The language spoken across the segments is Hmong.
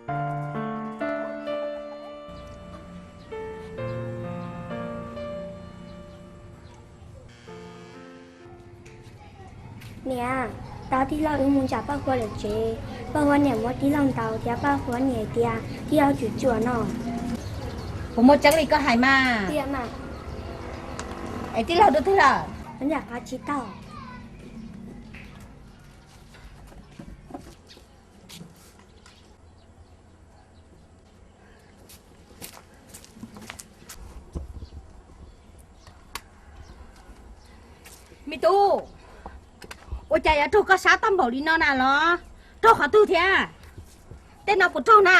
Niam, tau tij laug wb mus ntsib Paj Huab lawv tsev, Paj Huab niam muab tij laug ntaus thiab Paj Huab niam hais tias tij laug tsum tsuam no. Puas muaj tseeb li koj hais mas? Es tij laug dua twg lawm? Niam qab tsis tau. Me tub, ua cas yuav raug koj sab tag npaum li no na los? Raug qhov twg thiab? Tej no puas raug na?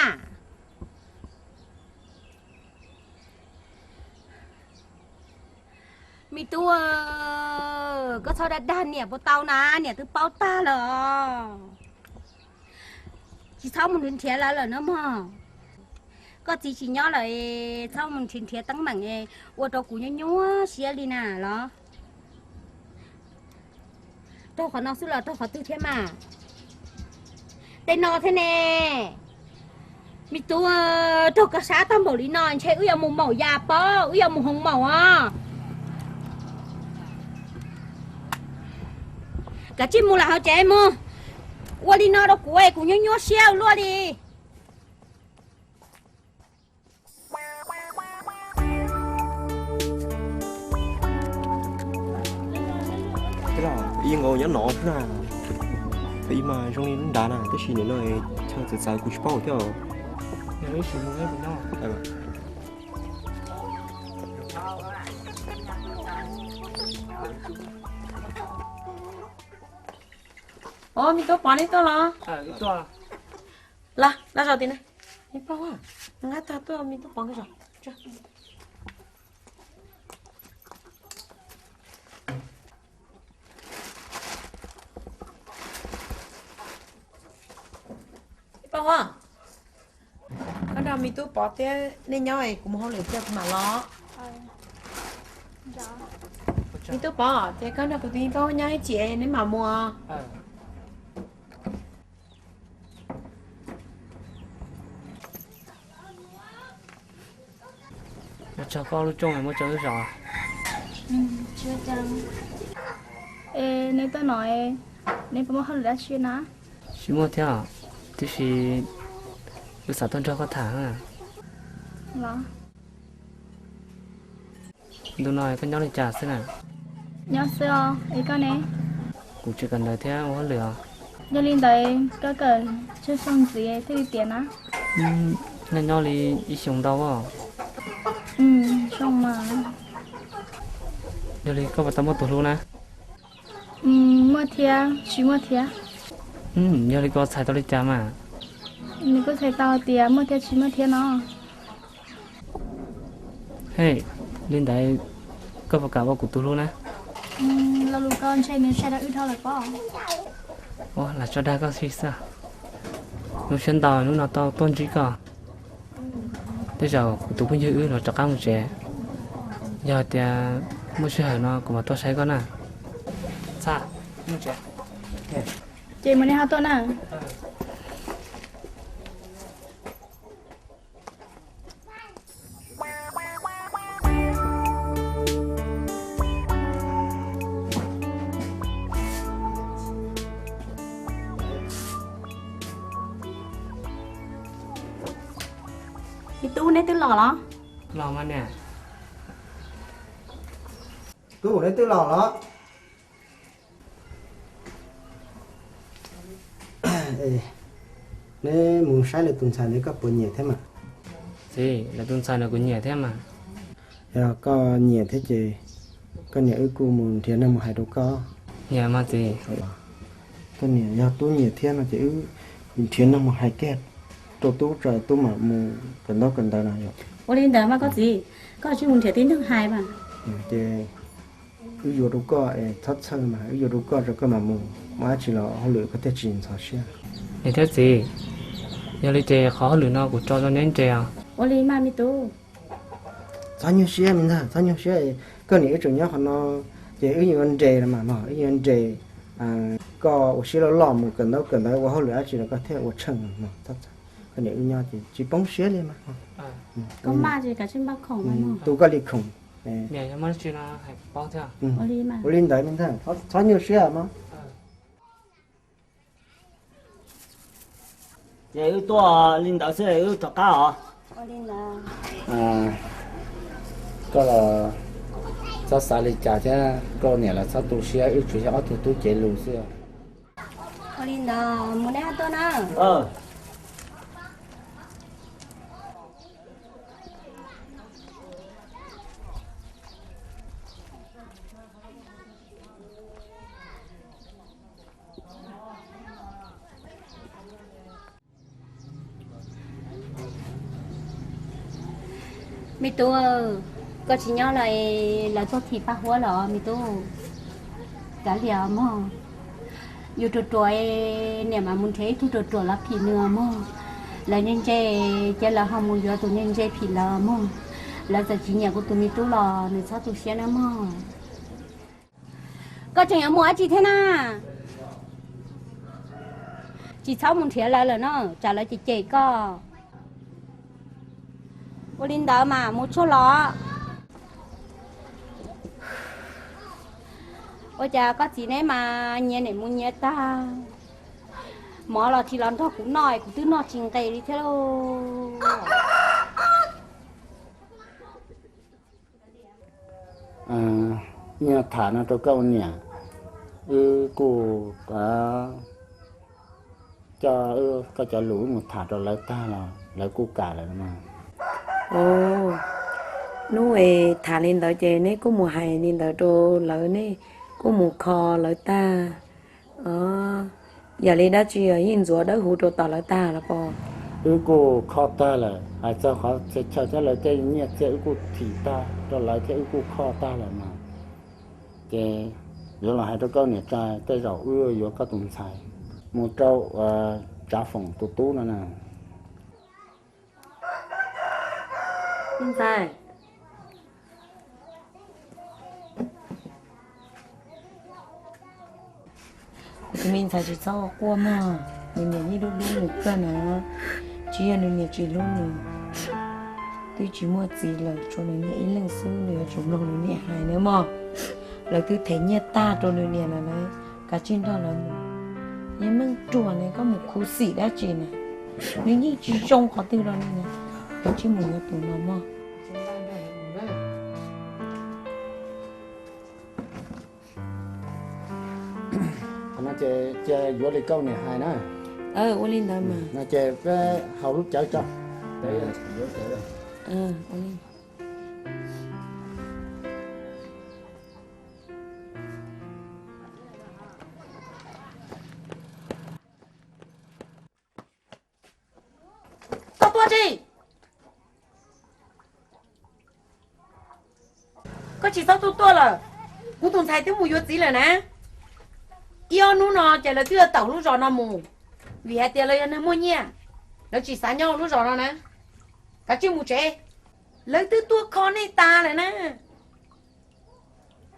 Me tub, koj txhob dag dag niam puas tau na, niam twb paub tag lawm os. Tsis txhob mus nrhiav lawv lawm no mog. Koj txiv tsis nyob lawm, txhob mus nrhiav nrhiav teeb meem ua rau kuv nyuaj nyuaj siab li na los. Raug qhov no xwb los raug qhov twg thiab mas? Tej no thiab ne. Me tub, raug koj sab tag npaum li no ntshe wb yuav mus maum yas pob, wb yuav mus hoov maum os. Kav tsij mus lam hauv tsev mus. Ua li no rau kuv es kuv nyuaj nyuaj siab ua luaj li. Ib nkaus nyob no na, ib mas zoo li lub nrad na, tab sis nim no chaw txawv txawv kuv tsis paub thiab. Os, me tub Pov neb tuaj los? Los, los zaum tim no. Me Paj Huab, nqa tag tuaj me tub Pov nkawd zaum. Paj Huab, koj nrog me tub Pov thiab nej nyob es kuv mus hauj lwm thiab kuv mam los. Me tub Pov, ces koj nrog kuv tus me Paj Huab nyob ib chim neb mam mus. Ua tsaug koj lub rooj muab tso wb zov. Es neb tuaj no, neb puas muaj hauj lwm dab tsi na? Tsis muaj thiab, tiam sis wb xav tuaj nrog koj tham. Los. Ntu no koj nyob li cas xwb na? Nyob xwb os, es koj ne? Kuv tseem kawm ntawv thiab ua hauj lwm os. Yog li ntawd koj kawm tsawg xyoo ntxiv thiaj li tiav na? Nyob nyob li ib xyoo ntau os. Xyoo mas. Yog li koj puas tau muaj tus hlub na? Muaj thiab tsis muaj thiab. Yog li koj txhais tau li cas mas? Nws kuj txhais tau tias muaj thiab tsis muaj thiab no. Hej, li ntawd koj puas kam ua kuv tus hlub na? Lo lus ko ntshe nws tshaj rau wb dhau lawm pob. Ua, lam tso dag koj xwb xwb. Zoo siab ntau hnub no tau tuaj ntsib koj. Tej zaum kuv tus phooj ywg wb los rov qab mus tsev. Yog hais tias muaj sij hawm no kuv mam tuaj saib koj na. Txhaj, mus tsev. Ces mus nej ho tuaj na. Me tub, neb twb los los? Los mas niam. Tub, neb twb los los? Neb mus saib lawv tus ntxhais ntawd koj puas nyiam thiab mas? Txiv, lawv tus ntxhais no kuv nyiam thiab mas. Yog koj nyiam thiab ces koj niam wb kuj mus nrhiav neeg mus hais rau koj. Nyiam mas txiv. Koj niam yog tub nyiam thiab no ces wb nrhiav neeg mus hais kiag rau tub tso tub mam mus kawm ntaub kawm ntawv no yom. Ua li ntawd mas koj txiv, koj tsij mus nrhiav tib neeg hais mas. Ces wb yuav rau koj es txhob txhawj mas, wb yuav rau koj tso koj mam mus, muaj dab tsi los hauj lwm koj thiaj tsis ntxhov siab. Niam thiab txiv, yog li ces qhov hauj lwm no kuv tso rau neb nres os. Ua li mas me tub. Txhob nyuaj siab me ntxhais, txhob nyuaj siab, koj niam wb tseem nyob qhov no, ces wb yuav nres los mas mog, wb yuav nres koj ua siab loj loj mus kawm ntaub kawm ntawv ua hauj lwm dab tsi los koj thiaj ua tsheej mog, txhob txhawj. Koj niam wb nyob ces tsis poob siab li mas. Tus koj li khoom. Ua li ntawd me ntag, txhob nyuaj siab mog. Ces wb tuaj li ntawd xwb, wb rov qab os. Koj los txhob xav li cas thiab, koj niam los txhob tu siab, wb tsuas yog ob tug tub cev lus xwb. Ua li ntawd mus neb tuaj na. Me tub, koj tsis nyob los lawv tuaj thim Paj Huab los me tub. Kav liam mog, yus ruam ruam, niam mas mus nrhiav ib tug ruam ruam los phim nws mog. Lawv ntse ntse, ces lawv ho mus yuav tus ntse ntse phim lawv mog. Lawv txawm tsis nyiam kuv tus me tub los nws txhob tu siab nawb mog. Koj tseem yuav mus dab tsi thiab na? Tsis txhob mus nrhiav lawv lawm no, tsam lawv cem cem koj. Ua li ntawd mas mus tsuag los. Ua cas koj txiv neb mas nyias niam mus nyias tag, mov los tsis los nrog kuv noj, kuv twb noj tsis nqes li thiab lauj. Nyuag tham no rau koj ua niam, wb kuj coj koj cov lus wb mus tham rau lawv tag los lawv kuj kam lawm no. Hnub es tham li ntawd ces neb kuj mus hais li ntawd rau lawv, neb kuj mus kho lawv tag. Yog li dab tsi yeej ntxuav dawb huv rau tom lawv tag los pom? Wb kuj kho tag lawm, hais txog qhov txhia chaw thiab lawv tej nyiaj txiag wb kuj thim tag rau lawv thiab wb kuj kho tag lawm mas. Ces yuav los hais rau koj niam tsa, tej zaum wb yuav koj tus ntxhais mus rau Tsav Foom tus tub no na. Ntxhais, kuv tus me ntxhais tsis txhob ua quaj mog, nws niam yeej hlub hlub nws kawg na, tsis yog nws niam tsis hlub nws. Twb tsis muaj txiv lawm, tshuav nws niam ib leeg xwb, nws yuav tsum mloog nws niam hais nawb mog. Lawv twb them nyiaj tag rau nws niam lawm na, kav tsij nrog lawv mus. Yog Meej Ruam ne, koj mus khuv xim dab tsi na? Nws yeej tsis zoo qhov twg rau li na, kav tsij mus yuav tus no mog. Qhov no ces cia yuav li koj niam hais na. Ua li ntawd mas. No ces peb haus lub cawv tso. Koj tuaj tsi? Koj tsis txhob tuaj tuaj lawm. Kuv tus ntxhais twb mus yuav txiv lawm na. Ib ob hnub no ces lawv twb yuav tawm lub zos no mus, vim hais tias lawv yog neeg muaj nyiaj, lawv tsis xav nyob lub zos no na. Kav tsij mus tsev. Lawv twb tuaj kho nej tas lawm na,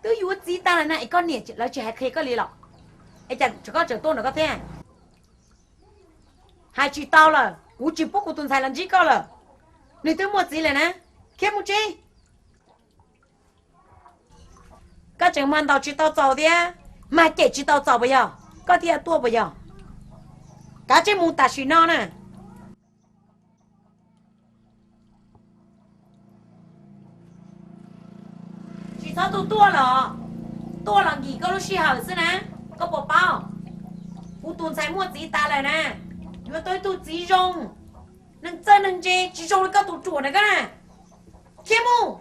twb yuav txiv tas lawm na, es koj niam lawv tsis hais qhia koj li los? Es cas koj tseem tuaj ntawm koj thiab? Hais tsis tau lawm, kuv tsis pub kuv tus ntxhais los ntsib koj lawm. Nws twb muaj txiv lawm na, khiav mus tsev. Koj tseem mag ntaus tsis tau txaus thiab, mag cem tsis tau txaus puas yog? Koj thiaj tuaj puas yog? Kav tsij mus tam sim no na. Tsis txhob tuaj tuaj los, tuaj los nkim koj lub sij hawm xwb na. Koj puas paub, kuv tus ntxhais muaj txiv tas lawm na, yuav tau ib tug txiv zoo, neeg txawj neeg ntse, tsis zoo li koj tus ruam na koj na. Khiav mus,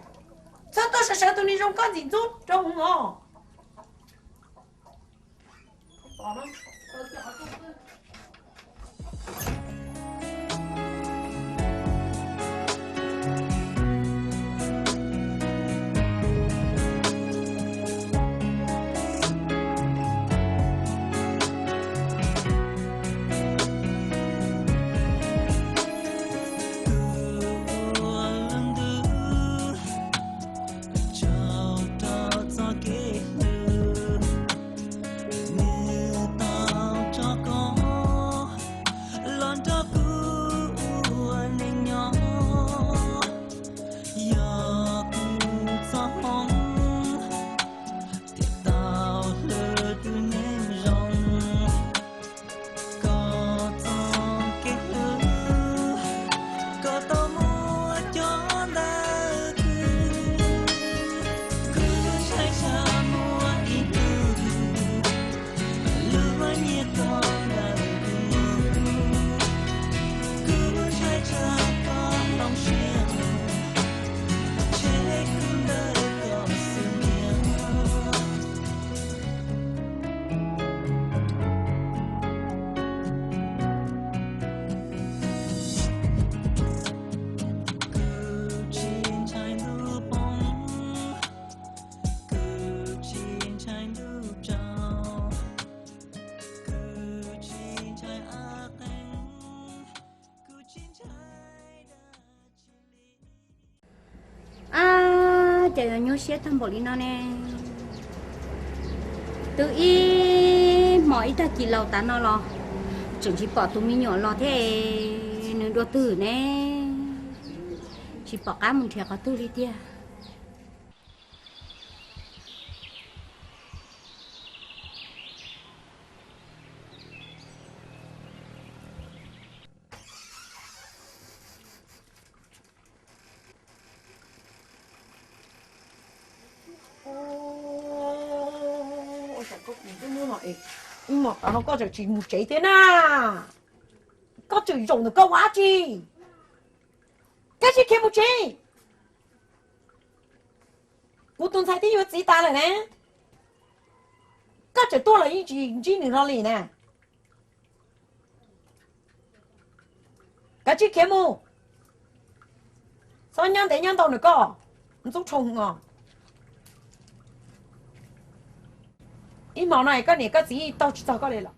txhob tuaj sawv sawv tus neeg zoo koj ntxim ntxub rau hwv os. Cas yuav nyuaj siab tag npaum li no ne? Twb ib hmos ib tag kis laus tas no los tseem tsis pom tus me nyuam los thiab, nws dua twg ne? Tsis pom qab mus nrhiav qhov twg li tiag. Ua cas koj mus twb hnub no es, ib hmos tas no koj tseem tsis mus tsev thiab na? Koj tseem zaum ntawm koj ua dab tsi? Kav tsij khiav mus tsev. Kuv tus ntxhais twb yuav txiv tas lawm na, koj tseem tuaj los yeej tsis ntsib nws hlo li na. Kav tsij khiav mus, txhob nyob ntev nyob ntau nws koj ntxub tshoo os. Ib hmo no koj niam koj txiv taug tsis txog koj li los?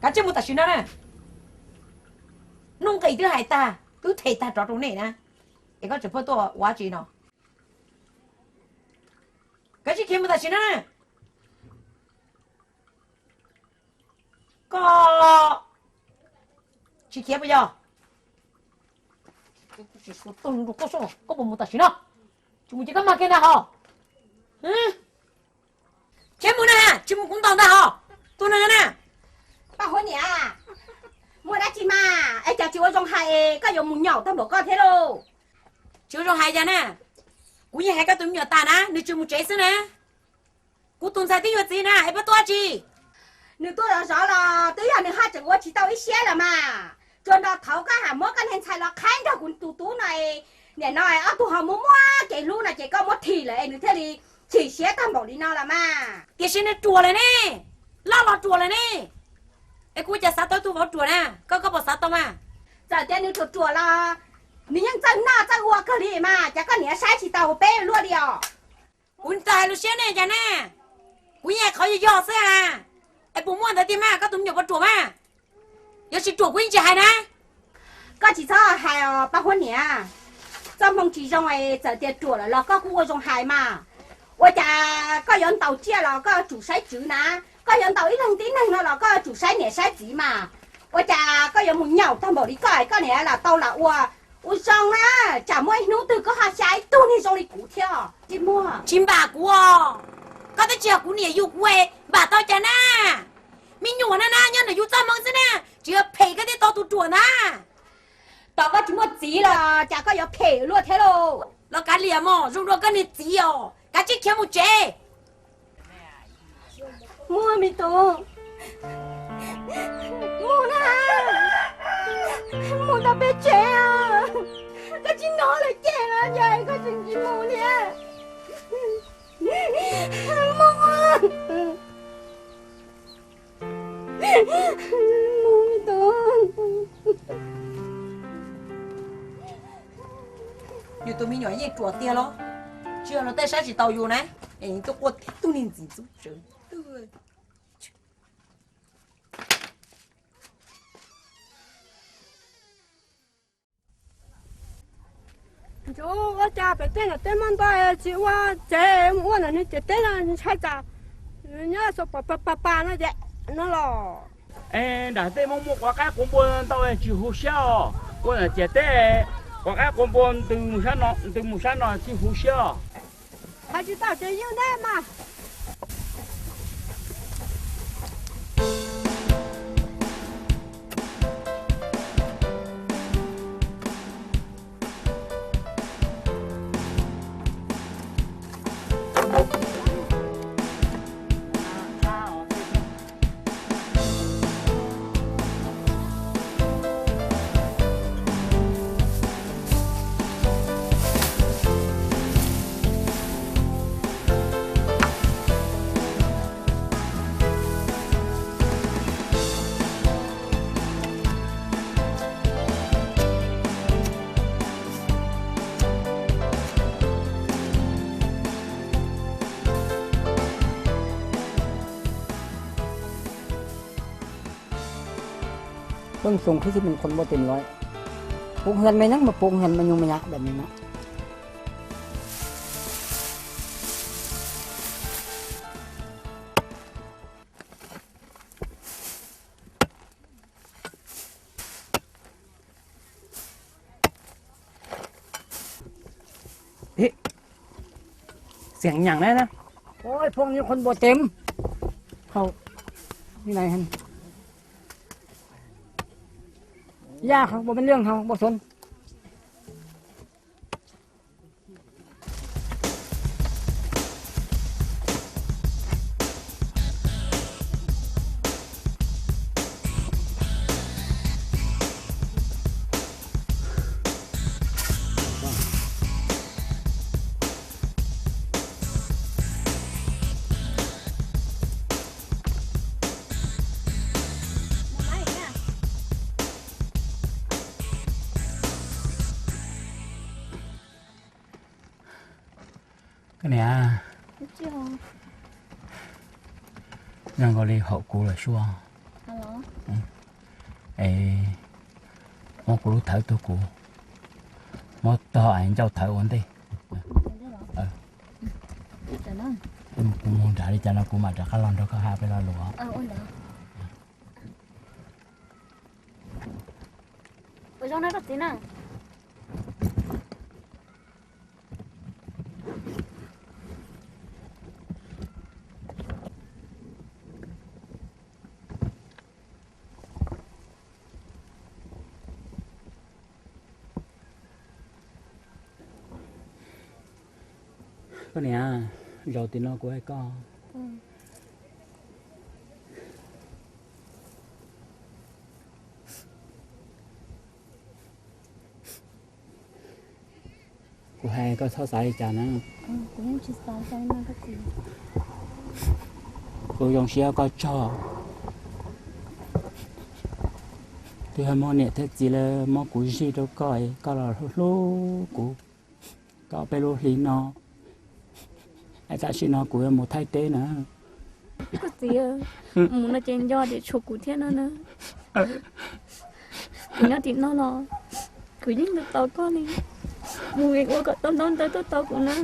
Kav tsij mus tam sim no na. Nuj nqis twb hais tag, twb them tag rov rau nej na, es koj tseem pheej tuaj ua dab tsi no? Kav tsij khiav mus tam sim no na. Koj tsis khiav puas yog? Koj puas mus tam sim no? Tsis mus ces koj mag kiag ntag hos. Khiav mus na, tsis mus kuv ntaus ntag hos. Tuag na na. Paj huab niam, muaj dab tsi mas es cas tsis ua zoo hais, koj yuav mus nyaum tag npaum koj thiab lauj? Tsis ua zoo hais cas na, kuv yeej hais koj tus me nyuam tas na, nws tsis mus tsev xwb na. Kuv tus ntxhais twb yuav txiv na es pab tuaj tsi? Nws tuaj zov zov los twb yog nws haj tseem ua tsis tau ib siab los mas. Tsuas nrog thaud koj ham muab koj niag ntxhais los qhaib nrog kuv tus tub no, nim no ob tug ho muab muab kev hlub no ces koj muab thim lawm es nws thiaj li chim siab tag npaum li no los mas. Tiam sis nws ruam lawm ne, loj los ruam lawm ne, es kuv cas xav tau tus vauv ruam na, koj koj puas xav tau mas? Txawm tias nws ruam ruam los nws yeej txawj noj txawj ua kawg li mas, cas koj niam saib tsis taus peb luaj li os? Kuv txawm hais lus siab ne cas ne, kuv yeej hais qhov yog yog xwb a. Es puas muaj ntawd tiag mas, koj tus me nyuam puas ruam mas? Yog tsis ruam kuv yeej tsis hais na. Koj tsis txhob hais os Paj Huab niam, txoj hmoo tsis zoo es txawm tias ruam lawm los koj kuj ua zoo hais mas. Ua cas koj yuav ntaus tsiaj los koj yuav tsum saib tswv na, koj yuav ntaus ib leeg tib neeg no los koj yuav tsum saib niam saib txiv mas. Ua cas koj yuav mus nyaum tag npaum li koj, koj niam lam tau lam ua, ua zoo na, tsam muaj ib hnub twg koj ho xya ib tug niag zoo li kuv thiab. Tsis muaj, tsis npam kuv os, koj twb tsis yog kuv niam yug kuv, npam tau cas na? Me nyuam na na nyob ntawm yus txoj hmoo xwb na, tsis yog phem koj thiaj tau tus ruam ntag. Tos koj tsis muaj txiv los cas koj yuav phem luaj thiab lauj. Los kav liam mog, zoo dua koj niag txiv os, kav tsij khiav mus tsev. Muaj me tub, mus na, mus tau peb tsev, koj tsis hnov lawv cem los cas koj tseem tsis mus thiab. Mus, mus me tub. Yus tus me nyuam yeej ruam tiag los? Tsis yog luag tej saib tsis taus yus na, es tuaj quaj tib tug niag ntxim ntxub tsawv. Ntshe ua cas pem tej no teb muaj ntau tsis ua tsev, mus ua ntawm niag ciam teb no ntshai tsam nyob saum pas pas pas no ces no los. Es nram tej muaj muaj quav qaib quav npua ntau tsis huv siab os, ua ntawm ciam teb quav qaib quav npua ntws mus sab no, ntws mus sab no thiaj huv siab os. Hais tsis tau ces yeej dab mas. Peb Xoo khib xib pes khuam npua tes lawm, pub hwm me neeb mas pub hwm me nyuj me nyab dam me na. tiam nyam na. Ôi, phong như con bò tém. Hậu, như này hả? Ya không, bò bên lương không, bò xuân. Koj niam, zoo nkaus li haum kuv lawm sua. Es muab kuv lub thawv tuaj kuv muab tog es ncauj thawv ua ntej. Kuv mus nram li cas no kuv mam rov qab los nrog koj hais peb lo lus. Koj niam, zaum tim no kuv hais koj, kuv hais koj txhob xav li cas na. Kuv zoo siab koj tsaug. Twb yog muaj niam thiab txiv lawv muab kuv zij rau koj, koj los hlub kuv, koj peb lub hli no. Es tam sim no kuv yuav mus Thaib teb na. Koj txiv, mus no ces nco tias tshuav kuv thiab no na. Kuv nyob tim no los kuv yeej tos koj li. Mus ua kom tau ntaub ntawv tuaj tos kuv na.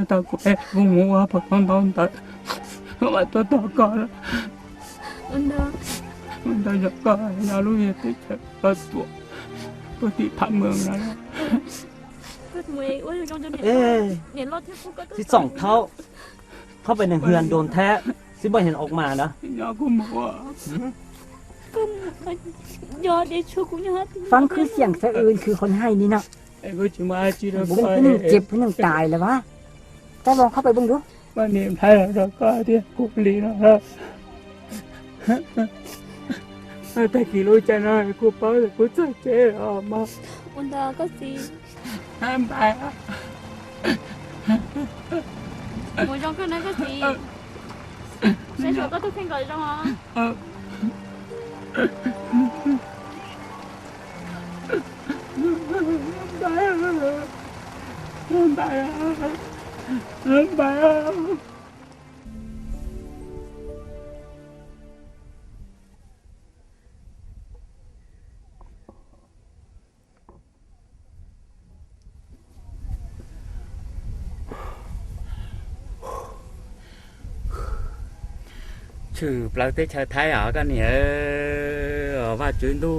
Tau kuv, kuv mus ua kom tau ntaub ntawv, kuv mam tuaj tos koj na. Ntawd yog koj nyob lub teb chaws koj tuaj, tuaj tim Thaj Mees no. Txiv Txoom Thaub, Thaub pem neeg hwm ntoos thab, xib npoj nyees ok mas na. Fab khwb xiam xab w khwv qhov hais li no. Peb neeg cej peb neeg tais lawm vas. Tau los qhov pem peb tus. Tag kis lub caij no kuv paub kuv txog tsev os mog. Ua ntawd koj txiv. Mus zoo kawg na koj txiv. Saib xyuas koj tus kheej kom zoo os. Tshwm plaws teb chaws Thaib os koj niam. Vaj tswv ntuj,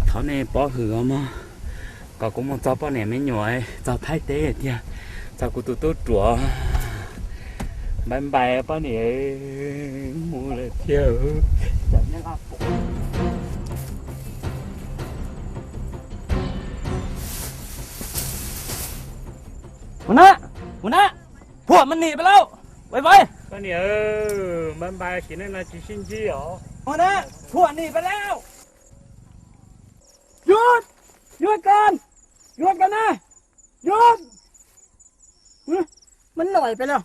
thov nej pov hwm os mog, kom kuv mus txog poj niam me nyuam txog Thaib teb tiag, txog kuv tus tub ruam. Npais npais poj niam, mus lawm tiag. Ua na, ua na, phuam mas nim peb lauj. Vais vais. Poj niam, npais npais, kev neej no tsis sib ntsib os. Ua na, phuam nim peb lauj. Yuav, yuav kan, yuav kan na, yuav. Mas loj peb lauj.